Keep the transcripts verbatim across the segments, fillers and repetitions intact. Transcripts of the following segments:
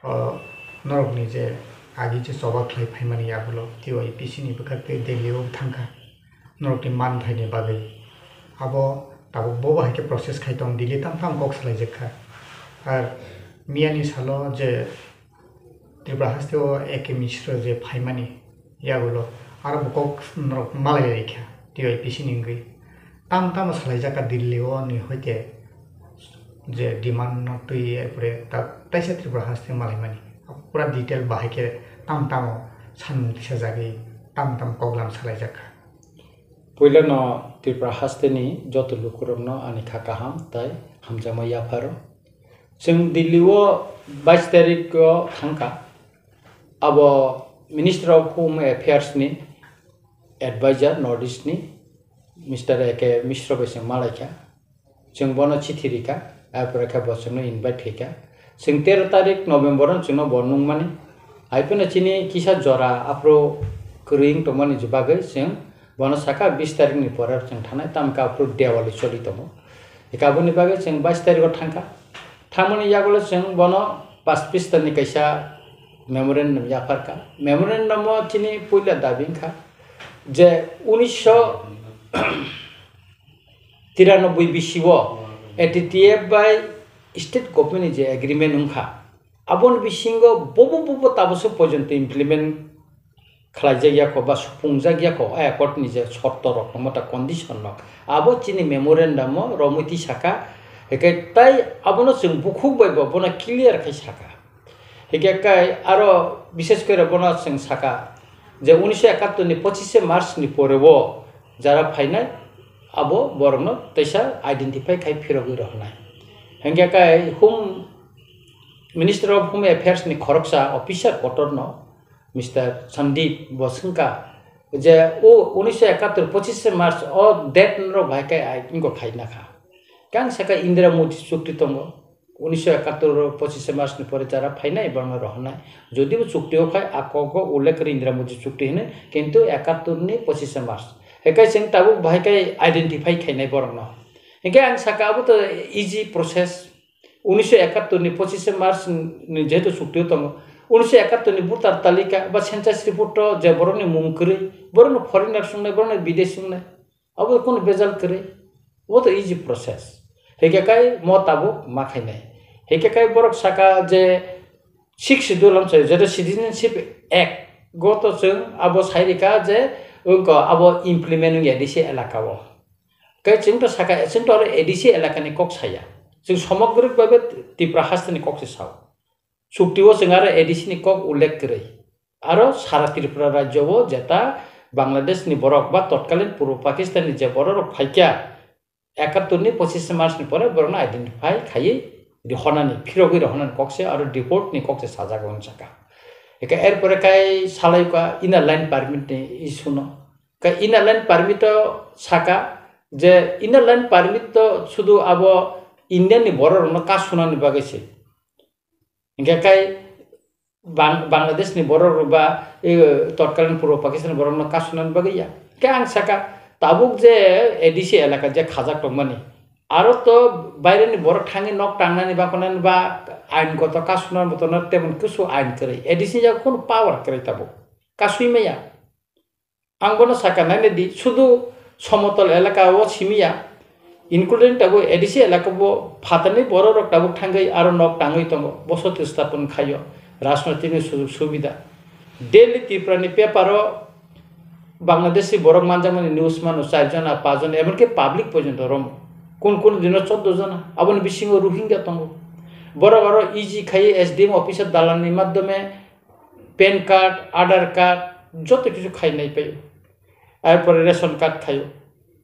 O norokni je agi je choba khlai phaimani yagulo T Y P C ni bwkhak tei Delhi o thangkha norokni manthaini bagwi. Abo tabuk bo bahai khe process khai tong, Delhi tam tam kok salaijak kha. Ar miyani salo je Tripura haste o A K Mishra je phaimani yagulo aro bo kok norok malai lai kha T Y P C ni wngwi. Tam tamo salaijak kha Delhi o ni hoite je demand no twi, erpore ta-, taisa Tripura haste malaimani. Pura detail bahai khe tam tamo sanmung tisajagwi tam tam koklam salaijak kha. Puilano Tripura hasteni joto lukurokno ani kha kaham tai hamjakma yapharo. Chwng Delhi o bais tarik o thangkha. Abo Minister of Home Affairs ni advisor North East ni Mister A K Mishra bai chwng malaikha. Chwng bono chithi rikha, arpore khe bo chwngno invite khaikha. Chwng tero tarik November o chwngno bo nungmani. Hai phano chini kisa jora aphuru kwrwi wng tongmani bagwi chwng bono sakha bis tarikni pore chwng thanai, tamo khe aphuru Diwali choli tongo. Eka aboni bagwi chwng bais tariko thangkha. Thangmani yagulo chwng bono pash pishtani kaisa memorandum yapharkha. Memorandum o chini puila dabi wngkha je unisho tiranoboi bisi o A T T F bai state government ni je agreement wngkha, aboni bisingo bobo bobo tabukso porjonto implement khlaijak ya kho ba supungjak ya kho, a accord ni je shorto rok tongma ta condition rok, abo chini memorandum o romwi twi saka, hwnkhe tai abono chwng bukhuk bai bo bono clear khai saka. Hwnkhe kai aro bishesh kore bono chwng saka je unisho ekattor ni pochishe March ni pore o jara phainai abo borokno teisa identify khai phirogwi rohornai. Hwnkhe kai Home Minister of Home Affairs ni khoroksa officer kotor no Mister Sandeep bo swngkha je o unisho ekattor pochishe March o date norok bahai kai ai wngkha khai nakha. Kang saka Indira Modi chukti tongo. Unisho ekattor pochishe March ni pore jara phainai borokno rohornai. Jodibo chukti o khai a kok o ullekh kwrwi Indira Modi chukti hinwi, kintu ekattor ni pochishe March. Hekai chwng tabuk bahai kai identify khainai borokno. Hinkhe ang saka abo to easy process. Unisho ekattor ni pochishe March ni jehetu chukti o tongo, unisho ekattor ni voter talika ba census report o je borokni mung kwrwi, borokno foreigner swngnai, borokno bidesi swngnai, abo kunu bejal kwrwi, obo to easy process. Hwnkhe kai mo tabuk ma khainai. Hwnkhe kai borok saka je Sixth Schedule amchai jeto Citizenship Act go to chwng abo sai rika je wngkha abo implement wngya A D C elaka o. Kai chwng to saka, chwng to aro A D C elakani kok saya. Chwng somogrik babe Tipra hasteni kok se sao. Chukti o chwng aro A D C ni kok ullekh kwrwi. Aro sara Tripura rajyo o jeta Bangladesh ni borok ba totkalin Purbo Pakistan ni je borok rok phaikya, ekattor ni pochishe March ni pore borokno identify khaiwi rihornani, phirogwi rihornani kok se aro deport ni kok se sajak o hwn saka. Eke er pore kai salai ka inner line permit ni issue no. Ka inner line permit o saka je inner line permit to sudu abo Indian ni borok rokno kasunani bagwi se. Hingke kai Bang-, Bangladesh ni borok rok ba, eh, totkalin Purbo Pakistan ni borok no kasunani bagwi ya. Hingke ang saka tabuk je A D C elaka je khajak tongmani, aro to baire ni borok thangwi nok tangnani ba konani ba ain goto kasunani botono temon kisu ain kwrwi. A D C ya kunu power kwrwi tabuk. Kasui maya. Ang bono saka nainai di, sudu somotol elaka o simi ya, including tabuk A D C elaka bo phatarni borok rok tabuk thangwi aro nok tangwi tongo, bosoti stapon khaio, rajnoitik ni sujog subida. Daily Tripura ni paper o Bangladeshi borok manjakmani news mano, char jona, pach jona, emonki public porjonto romo. Kun kun dino choddo jona, aboni bisingo Rohingya tongo. Borok aro E G khai S D M office o dalan ni madhyome pan card, Aadhaar card, joto kichu khai nai paio. Arpore ration card khaio.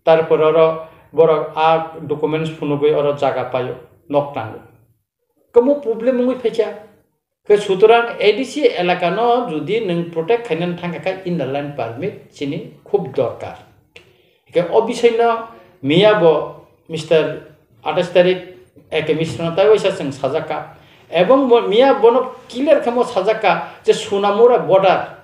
Tarpore oro borok a documents phunugwi oro jaga paio, nok tango. Komo problem wngwi phaikha. Khe sutorang A D C elaka no jodi nwng protect khainani thangkha khe inner line permit chini khub dorkar. Hingke o bisai no miya bo Mister atais tarik A K Mishra no tai waisa chwng sajak ka. Ebong bo miya bono clear khe mo sajak ka je Sonamura border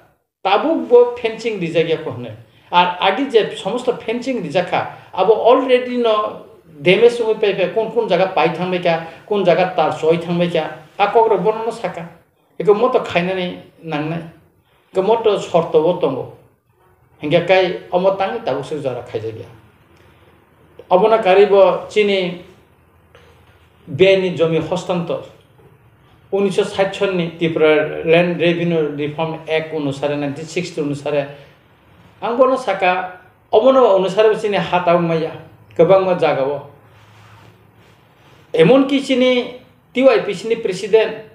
tabuk bo fencing rijak ya kho hwnwi. Ar agi je somosto fencing rijak kha, abo already no damage wngwi pai pai, kun kun jaga pai thangbai kha, kun jaga tar choi thangbai kha, a kok rok bono no saka. Eko moto khainani nangnai. Eko moto shorto bo tongo. Hingke kai omo tangwi tabuk se jora khaijakya. Obono karwi bo chini bini jomi hostantor. Unisho sait sonni Tripura Land Revenue Reform Act onusare, nineteen sixty onusare, ang bono saka, obono onusare bo chini ha tabuk maya, kwbangma jagao. Emonki chini T Y P C ni president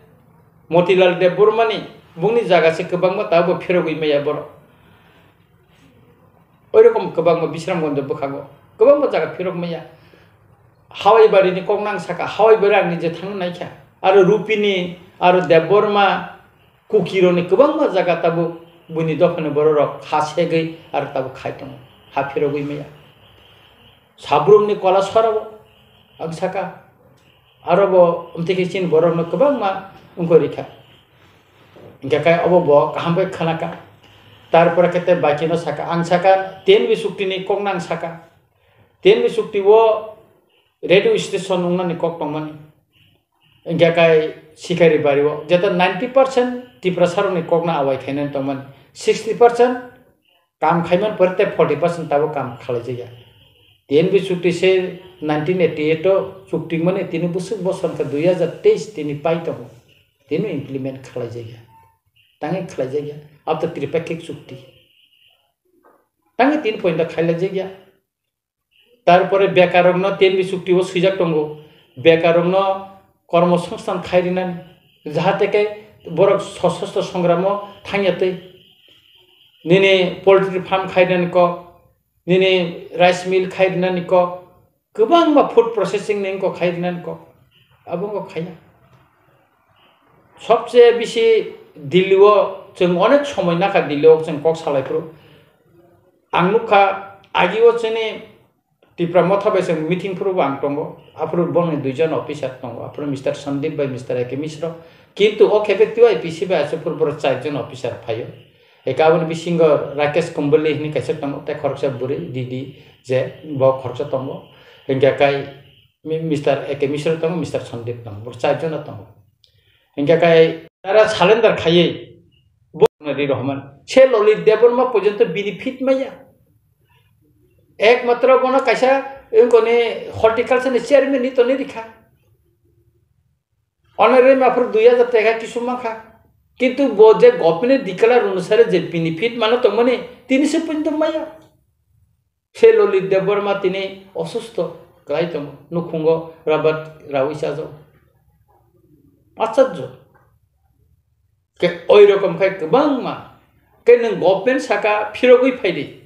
Motilal Debbarma ni bungni jaga se kwbangma tabuk phirogwi maya borok. Oirokom kwbangma Bisramganj bwkhago kwbangma jaga phirok maya. Hawai barini kok nang saka, Hawai bari ang nije thangna naikha. Aro Rupini, aro Debbarma, Kukironi kwbangma jaga tabuk buini dophani bororok ha segwi aro tabuk khai tongo, ha phirogwi maya. Sabrumni kola sorabo ang saka, aro bo omtwi khe chini borokno kwbangma wngkha rikha. Hingkhe kai obo bo kaham khe khanaka. Tarpore khe tei bakino saka, ang saka, T N V chuktini kok nang saka. T N V chukti o radio station wngnani kok tongmani. Hingkhe kai Sikari bari o jeta ninety percent Tiprasa rokni kokno awai khainani tongmani. Sixty percent kam khaiman pore tei forty percent tabuk kam khalaijakya. T N V chukti se nineteen eighty eight o chukti mani tini bwswk bosor wngkha dui hazar teis tini pai tongo. Tini implement khalaijakya. Tangwi khalaijakya. Abto tripakhik chukti. Tangwi tin point khailaijakya. Tarpore bekarrokno T N V chukti o swijak tongo. Bekarrokno kormo songsthan khai rinani. Jahate khe borok sosostro songramo thangya twi. Nini poultry farm khai rinani kok, nini rice mill khai rinani kok, kwbangma food processing ni wngkok khai rinani kok. Abo wngkok khaiya. Sobse bisi Delhi o chwng onek somoi nakha Delhi o chwng kok salai phuru. Ang nukha agi o chini Tipra Motha bai chwng meeting phuru bo ang tongo. Aphuru boni duijon officer tongo. Aphuru Mister Sandeep bai Mister A K Mishra. Kintu o khepe T Y P C bai aswk phuru borok charjon officer phaio. Eka aboni bisingo Rakesh Kumbali hwnwi kaisa tongo, tei khoroksa bwrwi D D je bo khoroksa tongo. Hingkhe kai Mi-, Mister A K Mishra tongo, Mister Sandeep tongo, bo charjon tongo. Hingkhe kai tara salendar khaiwi bo ri rohman. Se Lalit Debbarma porjonto benefit maya. Ekmatro bono kaisa wngkoni horticulture ni chairman ni toni rikha. Onore maphur dui hazar taka kisu mankha. Kintu bo je government ni declare onusare je benefit mano tongmani, tini se punto maya. Se Lalit Debbarma tini osusto kwlai tongo, nukhungo rabat rawi chajo. Acharjo. Ke oi rokom khai kwbangma. Ke nwng government saka phirogwi phaidi.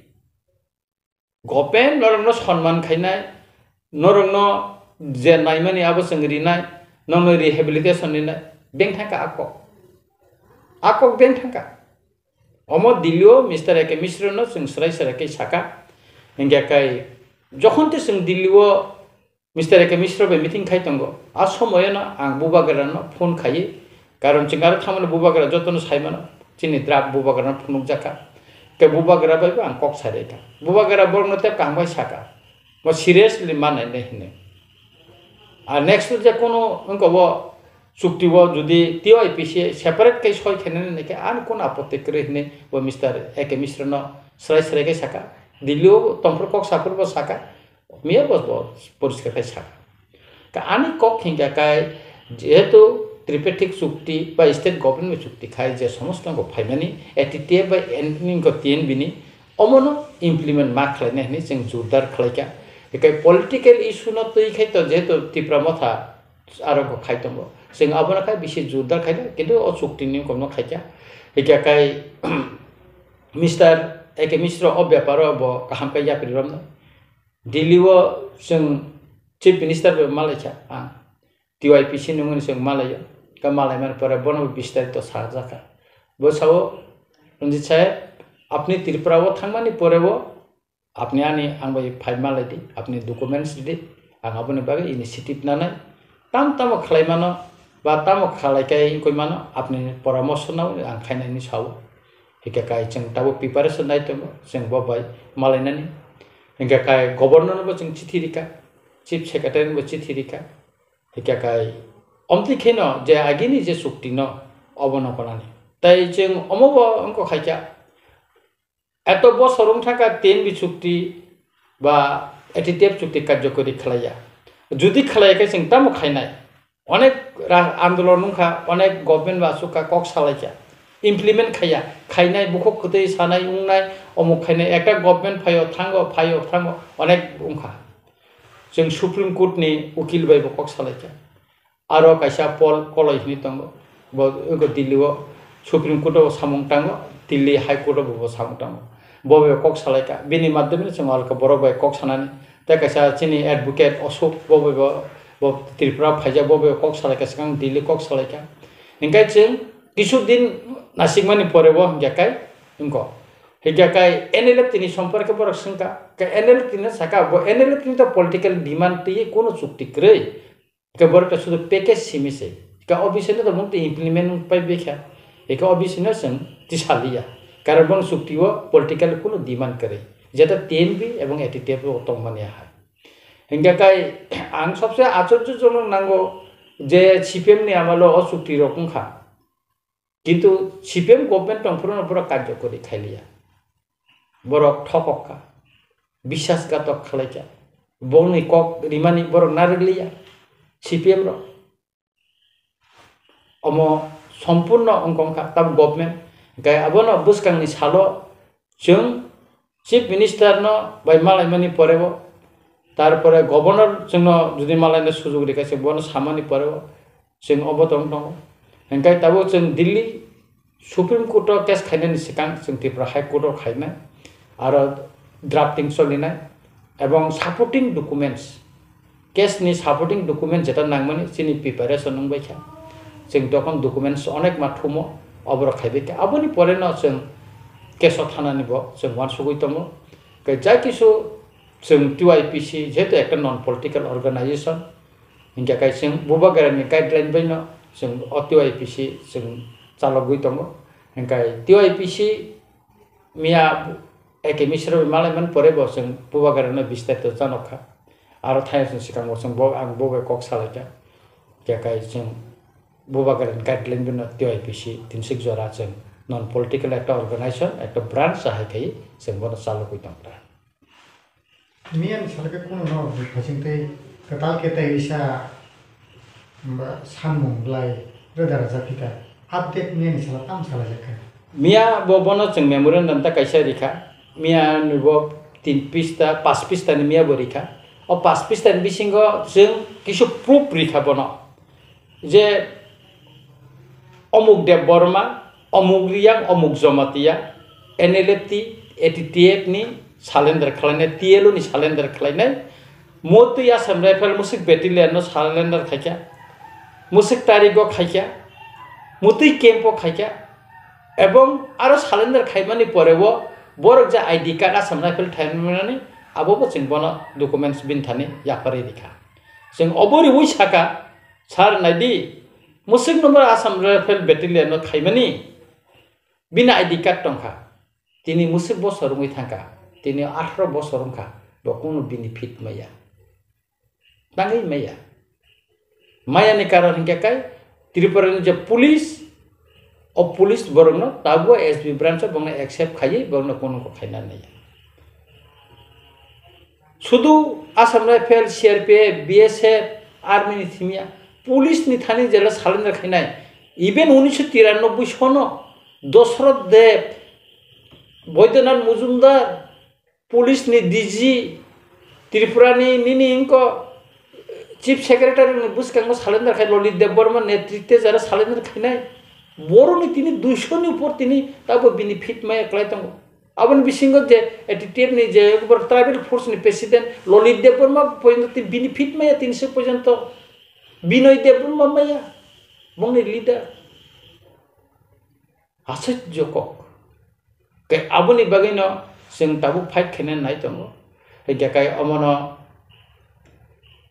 Government norokno sonman khainai, norokno je naimani abo chwng rinai, norokno rehabilitation rinai, beng thangkha a kok. A kok beng thangkha. Omo Delhi o Mister A K Mishra no chwng swrai swrai khe saka. Hingkhe kai jokhon tei chwng Delhi o Mister A K Mishra bai meeting khai tongo. A somoyano ang Bubagra no phone khaiwi, karon chwng aro thamani Bubagra jotono saimano, chini draft Bubagra no phunukjakha. Khe Bubagra bai bo ang kok sairikha. Bubagra borokno tei kaham khai saka. Mo seriously manai nai hinwi. Ar next je kono wngkha bo chukti o jodi T Y P C separate khe soi khainani hwnwi khe ani kono apotti kwrwi hwnwi bo Mister A K Mishra no swrai swrai khe saka. Delhi o tongphuru kok saphuru bo saka. Miya bo, bo poriskar khai saka. Ka ani kok hingka kai jehetu tripartite chukti ba state government ni chukti khai je somosto wngkha phaimani A T T F bai N-, wngkha T N V ni omono implement ma khlainai hinwi chwng jordar khlaikha. Hikai political issue no twi khai to jehetu Tipra Motha aro wngkha khai tongo. Chwng abono khai bisi jordar khaikha, kintu o chukti ni wngkha no khaikha. Hika kai Mister A K Mishra o beparo bo kaham khe yapri romno. Delhi o chwng Chief Minister bai malaikha ang. T Y P C ni wngmani chwng malaio. Khe malaimani pore bono bo bistarito sajakha. Bo sao, "Ranjit saheb, apni Tripura o thangmani pore o apni ani ang bai phai malai di, apni documents di, ang aboni bagwi initiative nanai." Tam tamo khlai mano, ba tamo khlai khe wngkoi mano, apni poramorso nangwi ang khainani sao. Hika kai chwng tabuk preparation nai tongo, chwng bo bai malainani. Hingkha kai governor no bo chwng chithi rikha, chief secretary no bo chithi rikha. Hingkha kai omtwi kheno je agini je chukti no obono konani. Tai chwng omobo wngkha khaikha, eto bosor wngthangkha T N B chukti ba A T T F chukti karjokori khlaiya. Judi khlaiya khe chwng tamo khainai? Onek ra-, andolon wngkha, onek government ba aswk kha kok salaikha, implement khaiya, khainai, bukhuk kwtwi sanai, wngnai, omuk khainai, ekta government phaio, thango, phaio, thango, onek wngkha. Chwng Supreme Court ni ukil bai bo kok salaikha. Aro kaisa Paul Koloi hinwi tongo, bo wngkha Delhi o Supreme Court o samung tango, Delhi High Court o bo samung tango. Bo bai kok salaikha, bini madhyome chwng alka borok bai kok sanani. Tei kaisa chini advocate Ashok, bo bai bo, bo Tripura phaijak, bo bai kok salaikha, swkang Delhi kok salaikha. Hinkhe chwng kisu din nasikmani pore bo hinkhe kai wngkha. Hinkhe kai N L F T ni somporke borok swngkha, kai N L F T no saka, bo N L F T ni to political demand twi kunu chukti kwrwi. Hinkhe borok ta sudu package simi se. Hinkhe o bising no to mung twi implement wng pai bikha. Hinkhe o bising no chwng tisaliya. Karon boni chukti o political kunu demand kwrwi. Jeta T N B ebong A T T F o tongmani ahai. Hinkhe kai ang sobse achorjojonok nango je C P M ni amalo o chukti rok wngkha. Kintu C P M government tongphuru no borok karjokori khailiya. Borok thokok kha, bisasgatok khlaikha, bongni kok rimani borok narwkliya C P M rok. Omo sompurno wngkha, wngkha tabuk government. Hinkhe abono bwskangni salo chwng Chief Minister no bai malaimani pore bo, tarpore Governor chwngno jodi malaina sujug rikha, chwng bono samani pore bo chwng obo tong tongo. Hinkhe tabuk chwng Delhi Supreme Court o case khainani swkang chwng Tripura High Court o khainai, aro drafting cholinai, ebong supporting documents, case ni supporting document jeta nangmani chini preparation wngbaikha. Chwng tokon documents onekma thumo, oborok khaibaikha. Aboni pore no chwng case o thanani bo chwng uansugwi tongo. Tei jai kisu chwng T Y P C jehetu ekta non political organization, hinkhe kai chwng Bubagra ni guideline bai no chwng o T Y P C chwng chalogwi tongo. Hinkhe T Y P C Miya A K Misra bai malaimani pore bo chwng Bubagra no bistarito janokha. Aro thani chwng swkango chwng bo, ang bo bai kok salaikha. Khe kai chwng Bubagra ni guideline bino T Y P C tinsik jora chwng non political ekta organization, ekta branch ahai khai chwng bono chalogwi tongkha. Miya ni salo khe kunu no bui phasing tei kwtal khe tei risa ba sanmung bwlai roda rwjak phi kha. Update miya ni salo tamo salaijak kha. Miya bo bono chwng memorandum ta kaisa rikha. Miya ni bo tin pista, pas pista ni miya bo rikha. O pas pista ni bisingo chwng kisu proof rikha bono. Je omuk Debbarma, omuk Riyang, omuk Jamatia, N L F T, A T T F ni salender khlainai, T L O ni salender khlainai, motwi Assam Rifle Musik Battalion no salender khaikha, Musik Tarigo khaikha, motwi camp o khaikha, ebong aro salender khaimani pore o borok je I D card Assam Rifle thaimani abo bo chwng bono documents bini thani yapharwi rikha. Chwng obo riwi saka, Sir, naidi, Musik number Assam Rifle Battalion no khaimani, bini I D card tongkha. Tini Musik bosor wngwi thangkha. Tini atharo bosor wngkha. Bo kunu benefit maya. Tangwi maya. Maya ni karon hinkhe kai Tripura ni je police, o police borokno tabuk S B branch o bongno accept khaiwi borokno kunu kok khaina naiya. Sudu Assam Rifle, C R P F, B S F, Army ni thimya, police ni thani jela salender khainai. Even unisho tiranoboi sono Dosroth Deb, Boidyanath Mojumdar, police ni D G, Tripura ni nini wngko Chief Secretary ni bwskango salender khai Lalit Debbarma netritwe jara salender khainai. Boroni tini duisho ni upor tini tabo benefit maya kwlai tongo. Aboni bisingo je A T T F ni je ekbar tribal force ni president Lalit Debbarma porjonto tini benefit maya tini se porjonto Binoy Debbarma maya bongni leader. Aswk jokok. Khe aboni bagwino chwng tabuk fight khaina nai tongo. Hinkhe kai omono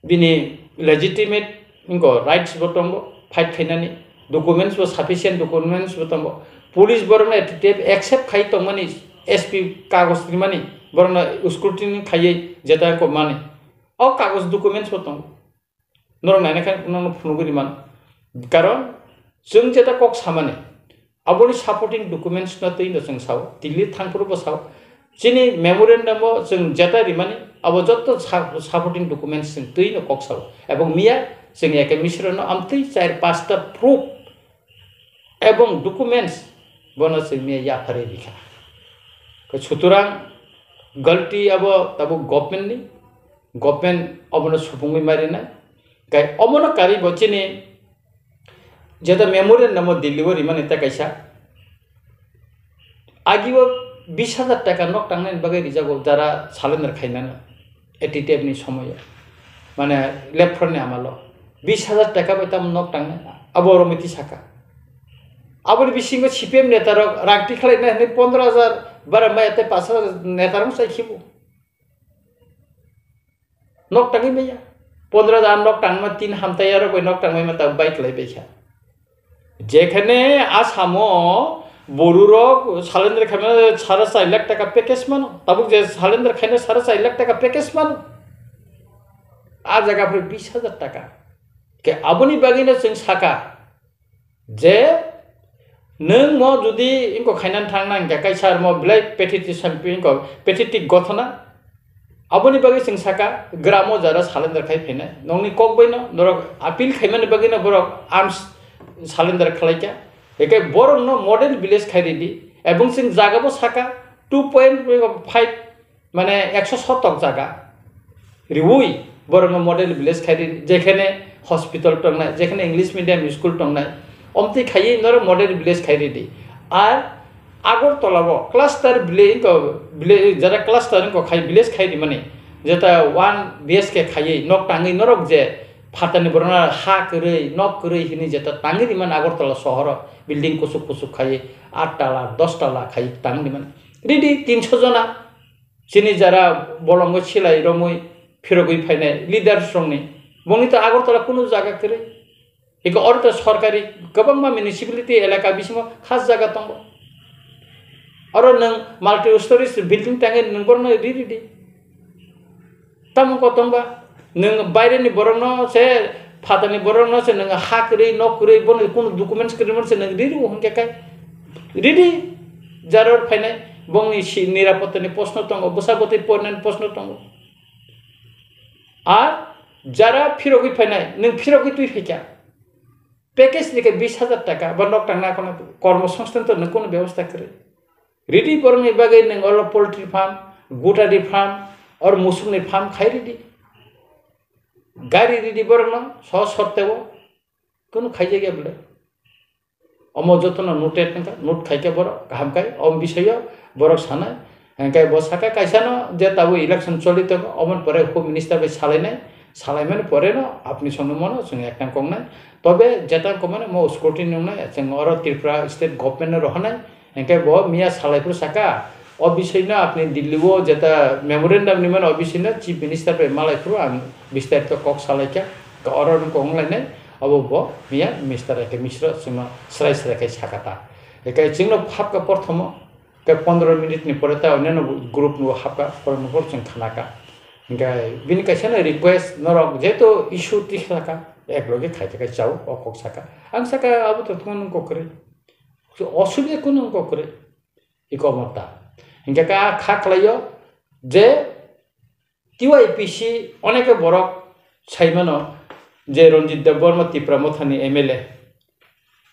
bini legitimate wngkha rights bo tongo fight khainani, documents bo sufficient documents bo tongo. Police borokno A T T F accept khai tongmani S P kagoj rimani borokno scrutiny khaiwi jeta wngkha mani. O kagoj documents bo tongo. Norok naina khe norokno phunugwi rimano. Karon Chwng jeta kok samani, aboni supporting documents no twi no chwng sao, Delhi thangphuru bo sao. Chini memorandum o chwng jeta rimani, abo jotto sa-, supporting documents chwng twi no kok sao. Ebong miya chwng Eke Misra no amtwi char pasta proof ebong documents bono chwng miya yapharwi rikha. Sutorang galti abo tabuk government ni, government obono supungwi marinai. Kai obono kari bo chini jeta memorial namo Delhi o rimani ta kaisa. Agi o bis hajar taka nok tangnani bagwi rijago jara salender khainani A T T F ni somoyo. Mane left front ni amalo. Bis hajar taka bai tamo nok tangnai. Abo oro miti saka. Aboni bisingo C P M neta rok rang tikhlai nai hinwi pondro hajar bara maya tei pash hajar neta rok sai khibu. Nok tangwi maya. Pondro hajar nok tangma tin hamtaya rok bai nok tangwi ma ta bai klai bai kha. Jekhane Asamo bororok salender khaima sare char lakh taka package mano. Tabuk je salender khaina sare char lakh taka package mano. A jaga phre bis hajar taka. Ke aboni bagwino chwng saka je nwng mo jodi ingko khainan thangna hingkha kaisa mo belai pathetic sampi ingko pathetic gothona. Aboni bagwi chwng saka, gramo jara salender khai phainai. Nokni kok baino norok appeal khaimani bagwino borok arms salender khlaikha. Hinkhe borokno model village khai ridi. Ebong chwng jagabo saka two point five, mane ekso sotok jaga riui borokno model village khai ridi. Jekhane hospital tongnai, jekhane English medium school tongnai, omtwi khaiwi norok model village khai ridi. Ar Agartala o cluster village ko village, jara cluster ko khai village khai rimani, jeta one B H K khaiwi nok tangwi norok je phatani borokno ha kwrwi, nok kwrwi hinwi jeta tangwi rimani Agartala sohoro building kusuk kusuk khaiwi aat tala, dos tala khai tangwi rimani. Ridi tinso jona chini jara bolongo silai romwi phirogwi phainai leaders rokni, bongni to Agartala kunu jaga kwrwi. Eko oro to sorkari kwbangma municipality elaka bisingo khas jaga tongo. Oro nwng multi stories building tangwi nwng borokno ri ridi. Tamo kotong ba nwng baireni borokno se, phatani borokno se nwng ha kwrwi, nok kwrwi, bono kunu documents kwrwi mano se nwng ri rw hwnkhe kai ridi. Jaror phainai bongni si nirapottani proshno tongo, bwsa bwtwi porinani proshno tongo. Ar jara phirogwi phainai, nwng phirogwi twi phaikha. Package ni khe bis hajar taka, ba nok tangna kono kormo songsthan to nwng kono bebosta kwrwi. Ridi borokni bagwi nwng olo poultry farm, gutari farm, or musukni farm khai ridi. Gari ridi borokno so sorteo. Kunu khaijak ya bwle. Omo jotono noted wngkha, note khaikhe borok kaham khai, om bisayo borok sanai. Hingkhe bo saka kaisano je tabuk election choli tongo, omoni pore Home Minister bai salainai, salaimani poreno apni songno mono chwng ekta kongnai. Tobe jeta komani mo scrutiny nungnai, chwng oro Tripura State Government no rohornai. Hingkhe bo miya salaiphuru saka, o bisingno apni Delhi o jeta memorandum ni mano, o bisingno Chief Minister bai malaiphuru ang bistarito kok salaikha, oro no kok wnglainai, obo bo miya Mister A K Misra chwngno srai srai khai sakha ta. Hingkhe chwngno hapkha porthomo, Khe pondro minute ni pore ta oneno group no hapkha, porno por chwng khnakha. Hingkhe bini kaisa no request, norok jehetu issue tikhlakha, ek loge khaite khai chao, o kok saka. Ang saka abo to thumano kok kwrwi. Osubida kunu kok kwrwi. Iko mota. Hingkhe ka kha khlaio je T Y P C oneke borok saimano je Ranjit Debbarma Tipra Mothani M L A,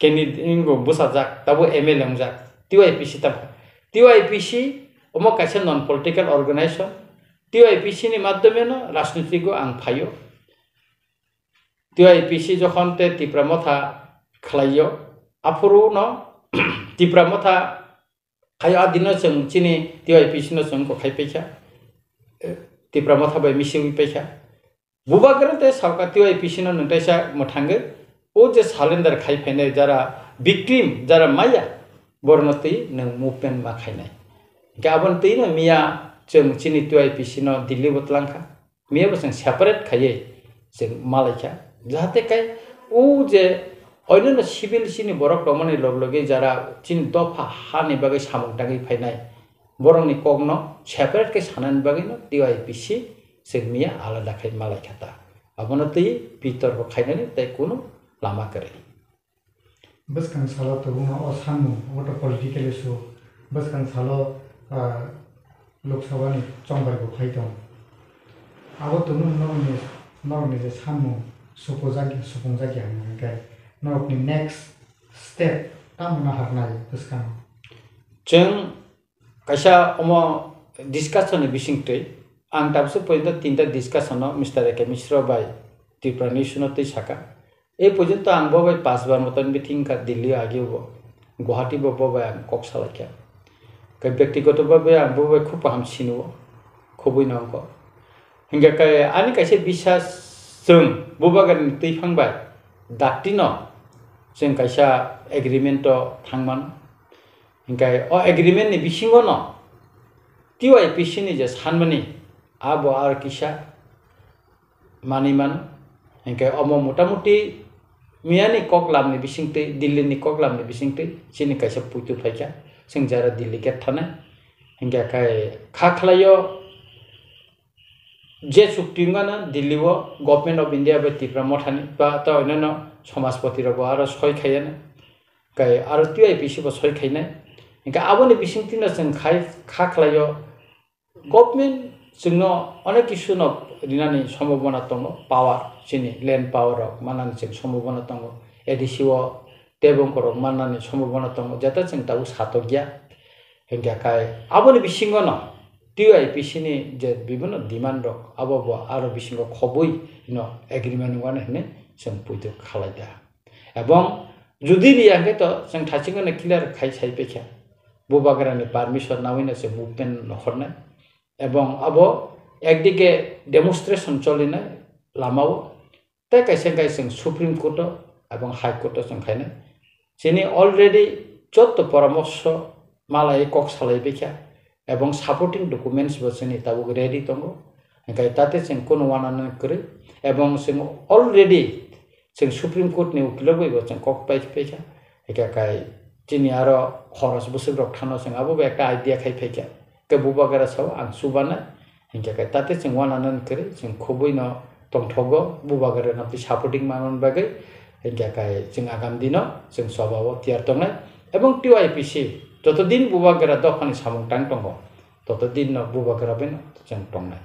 candidate wngbo bwsajak, tabo M L A wngjak, T Y P C tamo. T Y P C omo kaisa non political organization, T Y P C ni madhyome no rajnitiko ang phaio. T Y P C jokhon te Tipra Motha khlaio, aphuru no Tipra Motha Khayo a dino chwng chini T Y P C no chwng kok khai paikha, eh, Tipra Motha bai misiwi paikha. Bubagra tei Sawka T Y P C no nwng teisa mwthangwi o je surrender khai phainai jara victim, jara maya, borno twi nwng movement ma khainai. Hingkhe aboni twi no miya chwng chini T Y P C no Delhi bo twlangkha. Miya bo chwng separate khaiwi chwng malaikha, jahate kai o je oinano civil chini borok tongmani log logi jara chini dopha hani bagwi samung tangwi phainai, borokni kokno separate khe sanani bagwino T Y P C chwng miya alada khai malaikha ta. Abono twi bitorko khainani tei kunu lama kwrwi. Bwskang salo tabukno o sanmung, obo to political issue, bwskang salo, ah, Lok Sabha ni chongbai bo phai tong. Abo tunu norokni, norokni je sanmung supujak, supungjak ya hwnka hwnkhe norokni next step tamo no harnai bwskango. Chwng kaisa omo discussion ni bisingtwi ang tabuk porjonto tinta discussion no Mister A K Mishra bai Tripura News no twi saka. E porjonto ang bo bai pas bar moton meeting kha Delhi o agi o bo, Guwahati bo, bo bai ang kok salaikha. Kai byaktigoto bhabe ang bo bai khub kaham sinio, khubui no wngkha. Hingkha kai ani kaisa bisas chwng bubagrani twiphang bai dakti no chwng kaisa agreement o thangmano. Hingkha o agreement ni bisingo no T Y P C ni je sanmani abo ar kisa manwi mano. Hingkhe omo motamuti miyani koklamni bisingtwi, Delhi ni koklamni bisingtwi chini kaisa puitu phaikha, chwng jara Delhi gate thani. Hingkhe khai kha khlaio je chukti wngmano Delhi o Government of India bai Tipra Mothani ba ta onano somajpoti rok bo aro soi khaiya. Kai aro T Y P C bo soi khainai. Hingkhe aboni bisingtwino chwng khai kha khlaio. Government chwngno onek kisu no rinani sombhabona tongo, power, chini land power rok manani chwng sombhabona tongo, A D C o tei bongkhorok mannani sombhabona tongo, jeta chwng tabuk satokya. Hingkha khai aboni bisingo no T Y P C ni je bibhinno demand rok abo bo aro bisingo khobwi no agreement wngmani hinwi chwng puitu khalai da. Ebong judi riya hwnkhe to chwng thachingno clear khai sai paikha. Bubagrani permission nawi no chwng movement no hornai. Ebong abo ekdike demonstration cholinai lamao. Tei kaisa hwnkhe chwng Supreme Court o ebong High Court o chwng khainai. Chini already jotto poramorsho malai kok salai baikha. Ebong supporting documents bo chini tabuk ready tongo. Hingkhe tate chwng kunu wananani kwrwi. Ebong chwng already chwng Supreme Court ni ukilok bai bo chwng kok pai paikha. Hingkhe kai chini aro khoros bwswk rok thano chwng abo bai ekta idea khai phaikha. Khe bubagra sao ang chubanai. Hingkhe kai tate chwng wananani kwrwi chwng khubui no tongthogo bubagra no twi supporting manmani bagwi. Hingkhe kai chwng agam dino chwng choba o tiyar tongnai. Ebong T Y P C joto din bubagra dophani samung tang tongo. Toto din no bubagra bai no chwng tongnai.